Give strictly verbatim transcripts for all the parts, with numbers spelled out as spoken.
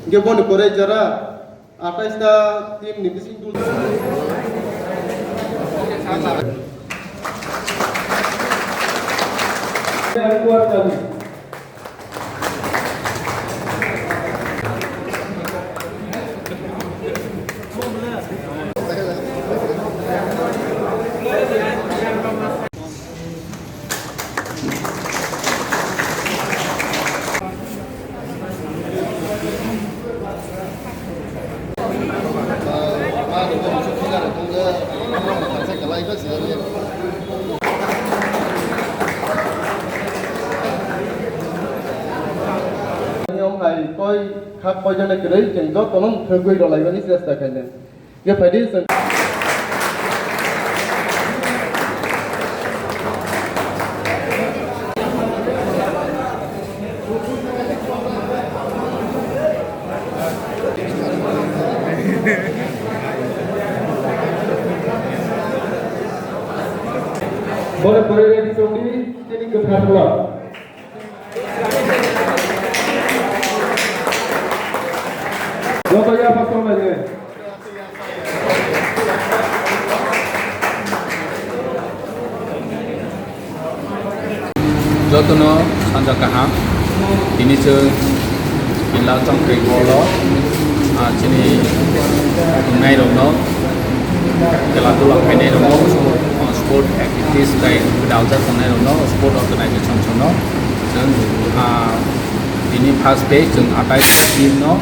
Hingke boni pore jora atais ta team ni bising dul. Tei kha koijaknai kwrwi chwng jotono thwgwi rwlaimani chesta khainai. Ye phaidi chwng. Bore bore ready chongdi, tini kwthar bwla. Joto ya pastor lai. Jotono sanja kaham. Tini chwng Kila Chongkri Hall o, ah, chini wngnai rokno, khela dula khainai rokno, sport activities bai gwdalsa tongnai rokno, sport organization rokno chwng, ah, Bini first day chwng atais team no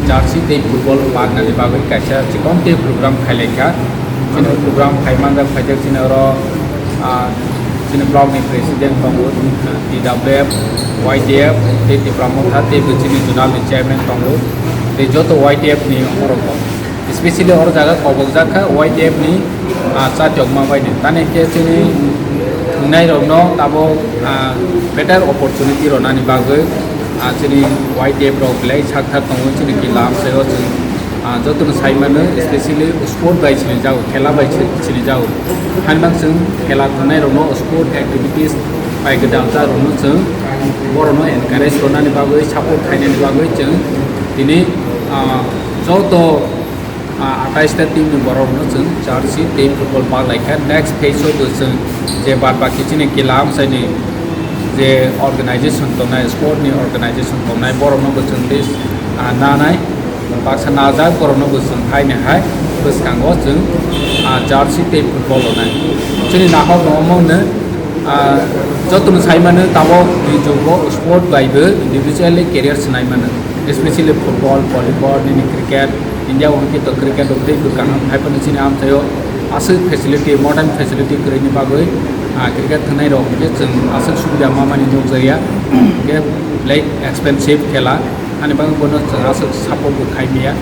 jersey tei football baknani bagwi kaisa chikon tei program khailai kha. Chini program khai manjak phaijak chini oro, ah, chini block ni president tongo, T W F, Y T F, tei Tipra Motha, tei bo chini zonal ni chairman tongo, tei joto Y T F ni borok rok. Especially oro jaga kobokjak kha Y T F ni, ah, chatiyokma bai ni. Tani khe chini thwngnairokno tabuk, ah, better opportunity rwnani bagwi, ah, chini Y T F rok belai sakthar tongo chini Kila amchaio chwng, ah, jotono sai mano, especially sport bai chini jago, khela bai chi-, chini jago. Haino chwng khela thwngnairokno sport activities bai gwdalsa rokno chwng borokno encourage rwnani bagwi, support khainani bagwi chwng tini, ah, joto Ah, atais ta team ni borok no chwng jersey tei football bak lai kha. Next phase o bo chwng je bad baki chini Kila amchai ni je organization tongnai, sport ni organization tongnai, borok no bo chwng list, ah, nanai, baksa najak, borok no bo chwng hai ni hai bwskango chwng, ah, jersey tei football rwnai. Chini nahok no omo no, ah, joto no sai mano tabok ni jugo sport bai bo individually career swnai mano, especially football, volleyball, nini cricket. India o hwnkhe to cricket rok tei bwkang, hai phano chini amchaio aswk facility, modern facility kwrwini bagwi, ah, cricket thwngnai rok hwnkhe chwng aswk subida mamani nukjakya. Hwnkhe belai expensive khela, ani bagwi bono chwng aswk support bo khai maya.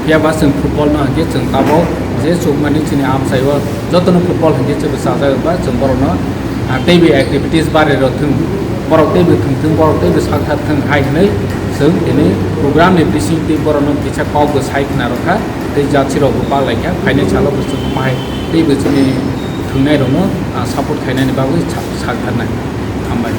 Phiya ba chwng football no hwnkhe chwng tabok je chukmani chini amchaio jotono football hwnkhe chwng sajak ba chwng borokno, ah, teibo activities bari rw thwng, borok teibo thwng thwng, borok teibo sakthar thwng hai hwnwi chwng tini program ni bisingtwi borokno kisa kok bo sai khna rwkha tei jersey rok bo bak lai kha. Phainai salo bo chwng bahai teibo chini thwngnairokno, ah, support khainani bagwi sa-, saktharnai. Hambai.